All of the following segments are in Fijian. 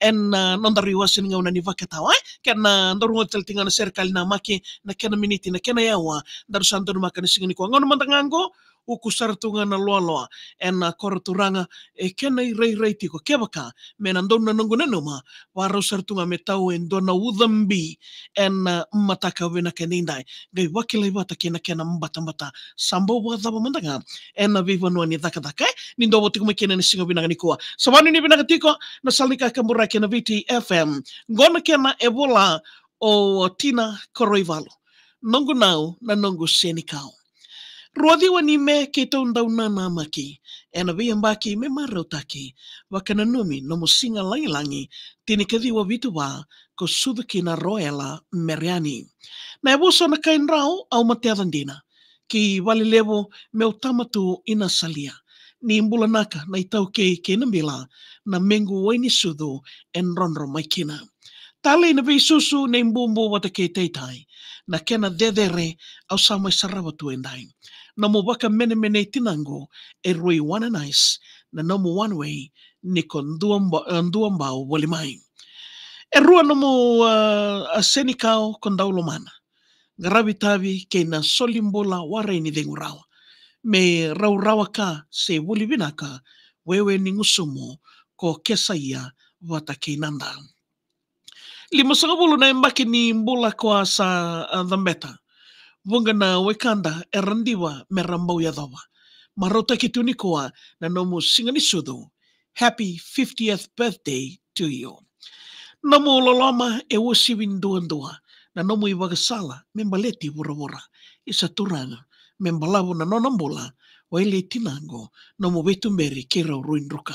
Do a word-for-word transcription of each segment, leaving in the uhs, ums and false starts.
ena, ah, nodaru iwase ni gauna ni vakatawa, e? Kena, ah, daru rogoca tale tiko ga na serekali namaki, na kena miniti, na kena yawa, daru sa donumaka na siga nikua. Gauna mada ga qo, uku sara tu ga na loaloa ena, ah, koro turaga, e kena irairai tiko, kevaka me na donu na noqu nanuma, vakarau sara tu ga me tau e dua na ucabi ena, ah, mataka vinaka edaidai. Qai vakilai vata kei na kena batabata. Sa bau vakacava mada ga ena veivanua ni cakacaka, e? Ni dou tiko mai kina ena siga vinaka nikua. Sa vakanuinui vinaka tiko na sala ni kakaburaki ena Viti F M. Qo na kena e vola o Tina Koroivalu. Noqu nau, na noqu senikau. Rua ciwa ni Me keitou dau nanamaki ena veiyabaki me marautaki. Vakananumi nomu siga lagilagi, tinikaciwa vitu va, ko sucu kina Roela Mereani. Na yavusa na kai drau au mateca dina. Ki valelevu meu tama tu i Nasalia. Ni bulanaka na itaukei kei na bila, na mequ wai ni sucu e drodro mai kina. Talei na veisusu nei bubu vata kei taitai, na kena cecere au sa mai sarava tu edai. Nomu vakamenemenei tinaqu e rui one nice, na nomu one way ni ko dua ba-, eh, dua bau voli mai. E rua nomu, ah, a senikau ko dau lomana. Qaravi tavi kei na soli bula warai ni cegu rawa. Me rau rawa ka se vuli vinaka, wewe ni gusumu ko kesaia vata kei nada. Limasagavulu na yabaki ni bula ko a sa, ah, cabeta. Vuqa na wekada era diva me ra bau yacova. Marautaki tu nikua na nomu siga ni sucu. Happy fiftieth birthday to you. Nomu loloma e uasivi duadua. Na nomu ivakasala me baleti vuravura. Isa Turaga, me balavu na nona bula, wailei tinaqu, nomu veituberi kei rau rui druka.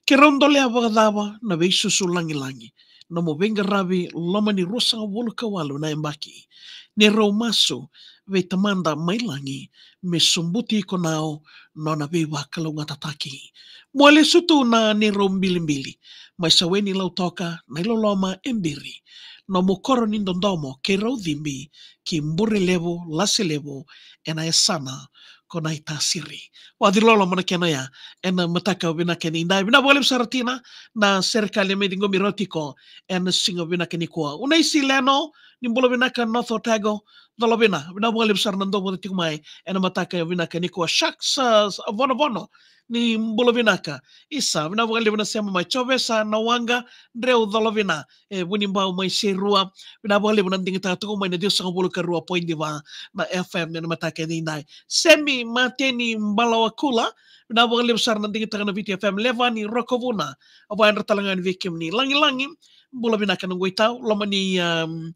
Kei rau dolea vakacava na veisusu lagilagi, nomu veiqaravi loma ni ruasagavulu ka walu na yabaki. Ni rau masu vei Tamada mai lagi, me sobuti iko nao nona veivakalougatataki. Mua lesu tu na neirau bilibili, mai Saweni Lautoka, na iloloma e biri. Nomu koro ni dodomo kei rau cibi, ki Burelevu, Laselevu, ena yasana ko Naitasiri. Waci loloma na kena oya ena mataka vinaka ni dai. Vinaka vakalevu sara Tina, na serekali me ciqomi rau tiko ena siga vinaka nikua. Unaisi Leno, ni bula vinaka North Otago, Colovina, vinaka vakalevu sara na dou vata tiko mai ena mataka vinaka nikua. Sharks, ah, Vonovono, ni bula vinaka. Isa, vinaka vakalevu na sema mai. Jovesa Nawaqa, Dreu Colovina, e Vunibau mai Serua. Vinaka vakalevu na digitaka tiko mai na ciwasagavulu ka rua poidi va na F M ena mataka ni dai. Semi Mateni Balawakula, vinaka vakalevu sara na digitaka na Viti F M. Levani Rokovuna, au vakayadra tale ga yani vei kemuni. Lagilagi, bula vinaka na noqu itau, loma ni, um,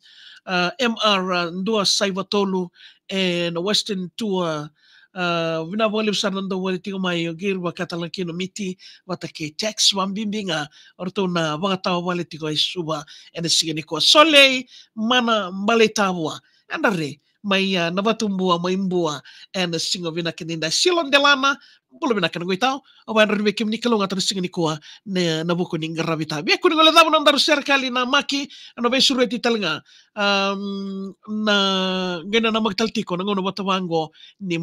uh, M R, uh, dua saiva tolu, e na Western Tour, uh, vinaka vakalevu sara na dou vale tiko mai, o Giri vaka tale ga kina o Miti, vata kei Tex, vabibi ga o ratou na vakatawa vale tiko e Suva ena siga nikua. Solei Mana Baleitavua, eda re mai, ah, na Vatubua, mai Bua, ena siga vinaka ni dai. Silo Delana, bula vinaka na noqu itau, au vakayadra vei kemuni, kalougata na siga nikua, na, na vuku ni qaravi tavi. Ia kua ni guilecava na nodaru serekali namaki, ena veisureti tale ga, um, na qai nanamaki tale tiko na gauna vata vaqo ni